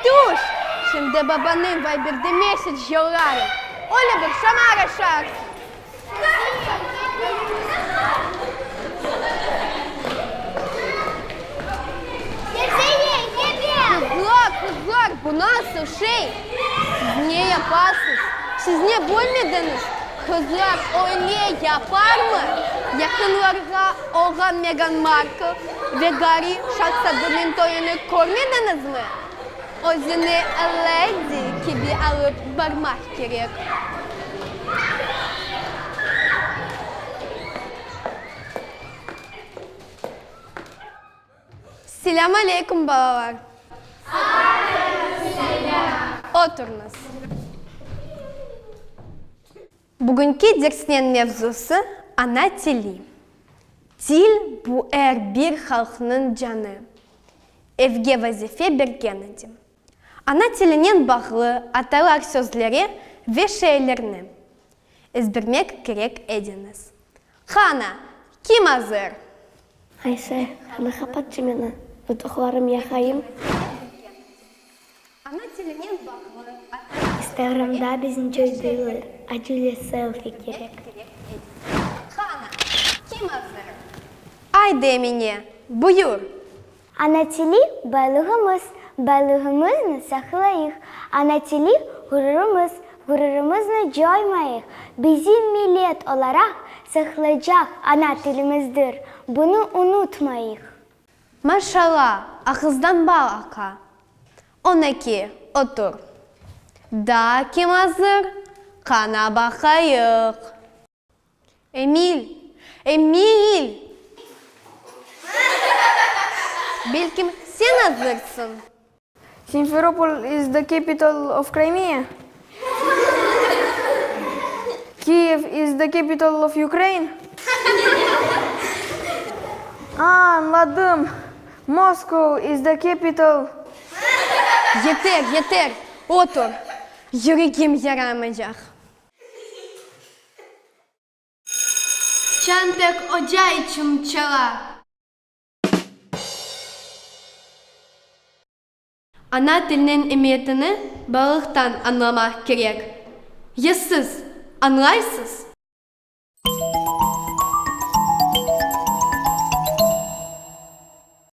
Tüş! Şimdi babanıñ Viber'de message yollarım, öyle bir şamar aşarsıñ! Qızlar, qızlar, bu nasıl şey? Siz ne yapasız? Siz ne bilmediñiz? Qızlar öyle yaparmı? Yaqınlarğa olğan Megan Markl ve Garri şahzadeniñ toyunı körmediñizmi? Özüni ledi kibi alıp barmaq kerek. Selâm aleyküm, balalar! Aleyküm selâm! Oturıñız. Bugünki dersniñ mevzusı, ana tili. Til, bu er bir halqnıñ canı. Evge vazife bergen edim. Ana tilinen bağlı atalar sözleri ve şiirlerni ezbermek kerek ediñiz. Qana, kim azır? Ayşe, qana qapat çemeni, dudaqlarım yaqayım. İnstagramda bizni coydılar, acele selfi kerek. Aydı, Emine, buyur. Ana tili, baylığımız, baylığımıznı saqlayıq. Ana tili, ğururımız, ğururımıznı coymayıq. Bizim millet olaraq saqlaycaq ana tilimizdir, bunı unutmayıq. Maşalla, ağızdan bal aqa. 12, otur. Daa kim azır? Qana baqayıq. Emil! Emil! Belkim sen azırsıñ? Simferopol is the capital of Crimea? Kyiv is the capital of Ukraine? A, añladım! Moscow is the capital. Yeter, yeter! Otur! Yüregim yaramaycaq. Çañ tek oca içün çala. Ana tiliniñ emiyetini balalıqtan añlamaq kerek. Ya siz añlaysız?